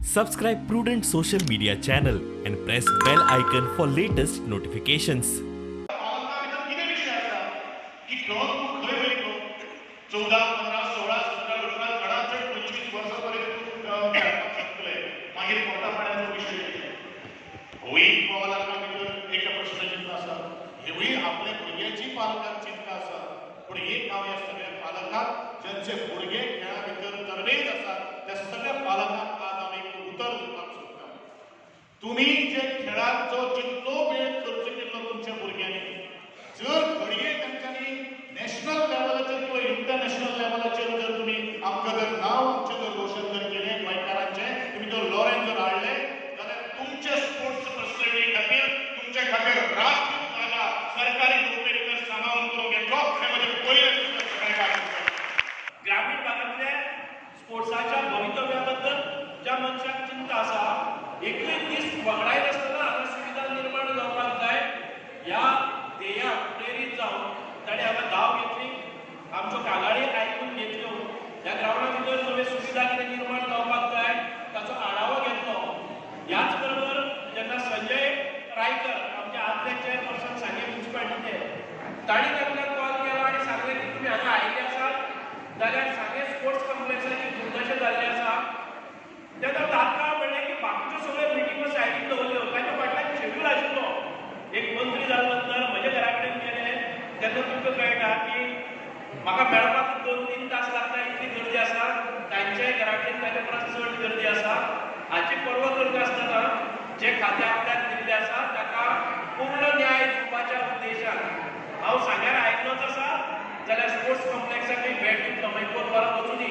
Subscribe Prudent social media channel and press bell icon for latest notifications. कितें विशय आसा की खेळोन तूं खंय वयतलो? 14, 15, 16, 17, 18, चडात चड 25 वर्सां पर्यंत तूं खेळपाक शकतले. मागीर पोटा पाण्याचो विशय येतलो. होय, पालकां भितर एका प्रश्न आसा, हेवूय आपल्या भुरग्याची पालकांक चिंता आसा. पूण एक हांव ह्या सगळ्या पालकांक, ज्यांचे भुरगे खेळा भितर तरबेज आसात, त्या सगळ्या पालकांक आज हांव एक उतर दिवपाक सोदता. तुमी जे खेळाचो जितलो वेळ खर्च केल्लो तुमच्या भुरग्यांनी, जर घडये तांच्यांनी नॅशनल लेवलाचेर किंवा इंटरनॅशनल लेवलाचेर जर तुमी आमकां जर नांव आमचें जर रोशन जर केलें, गोंयकारांचें तुमी जर लॉरेन जर हाडलें जाल्यार तुमचे स्पोर्ट्स पर्सनॅलिटी खातीर, तुमचे खातीर राखीव जागा सरकारी नोकरी भितर सामावून करून घेतलो, हें म्हजें पयलें सगळ्यांक. ग्रामीण भागांतल्या स्पोर्ट्साच्या भवितव्या बद्दल ज्या मनशाक चिंता आसा, एकूय दीस वगडायनासतना हांगा सुविधा निर्माण जावपाक जाय ह्या ध्येयाक प्रेरीत जावन ताणें हांगा धांव घेतली, आमच्यो कागाळी आयकून घेतल्यो, ह्या ग्रावंडा भितर नव्यो सुविधा कितें निर्माण जावपाक जाय ताचो आढावो घेतलो. ह्याच बरोबर जेन्ना संजय रायकर, आमचे आदले चेअरपर्सन सांगें म्युनिसिपालिटीचे, तांणी तांकां कॉल केलो आनी सांगलें की तुमी हांगा आयिल्ले आसात जाल्यार सांगें स्पोर्ट्स कॉम्प्लेक्साची दुर्दशा जाल्ली आसा. तेन्ना तात्काळ म्हणलें की बाकीच्यो सगळ्यो मिटिंगो सायडीक दवरल्यो, ताच्या फाटल्यान शेड्यूल आशिल्लो. एक मंत्री जाल्या नंतर म्हज्या घरा कडेन गेले तेन्ना तुमकां कळटा की म्हाका मेळपाक 2-3 तास लागता, इतली गर्दी आसा. तांच्याय घरा कडेन ताच्या परस चड गर्दी आसा. हाची पर्वा करता आसतना जे खातें आपल्याक दिल्लें आसा ताका पूर्ण न्याय दिवपाच्या उद्देशान हांव सांग्यार आयिल्लोच आसा जाल्यार स्पोर्ट्स कॉम्प्लेक्साकूय भेट दितलो. मागीर 2 वरां वचुनी.